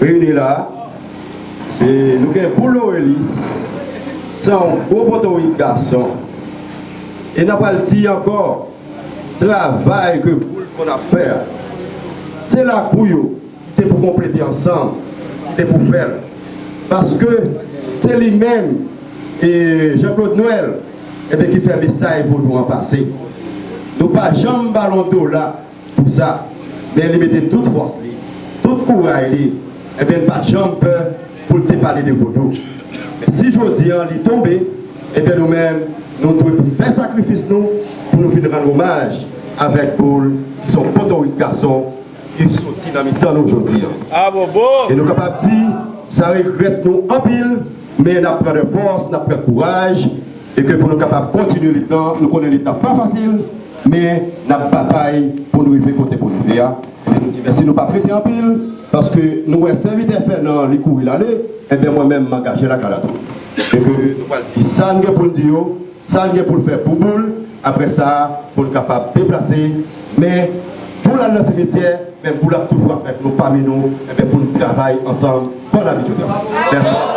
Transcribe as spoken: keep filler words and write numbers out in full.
reyini la, e nou gen Boul Orelis, se yon gwo potorik gason. E n ap pral di ankò, travay ke Boul konn ap fè a, se lakou yo ki te pou konplete ansanm, ki te pou fè l. Paske se li menm e Jean Claude Noël, ebyen, ki fè mesaj vodou an pase. Nou pa janm ba l yon dola pou sa, men li mete tout fòs li, tout kouray li, ebyen, li pa t janm pè pou l te pale de vodou. Men si jodi an li tonbe, ebyen, nou menm, nou dwe pou fè sakrifis nou pou nou vin rann omaj avèk Boul, ki se yon potorik gason ki soti nan mitan nou jodi an. E nou kapab di, sa regrèt nou anpil, men n ap pran de fòs, n ap pran kouraj, e ke pou nou kapab kontinye lit lan, nou konnen lit lan pa fasil, men n ap batay pou nou rive kote pou rive a. Ebyen, nou di mèsi, nou p ap rete anpil, paske nou wè sèvitè Fènan li kouri l ale, ebyen, mwen menm, m angaje lakay la tou. E ke nou pral di sa n gen pou n di yo, sa l gen pou l fè pou Boul, apre sa, pou l kapab deplase, men Boul al nan simityè, men Boul ap toujou avèk nou, pami nou, ebyen, pou n travay ansanm, kon labitid. Mèsi.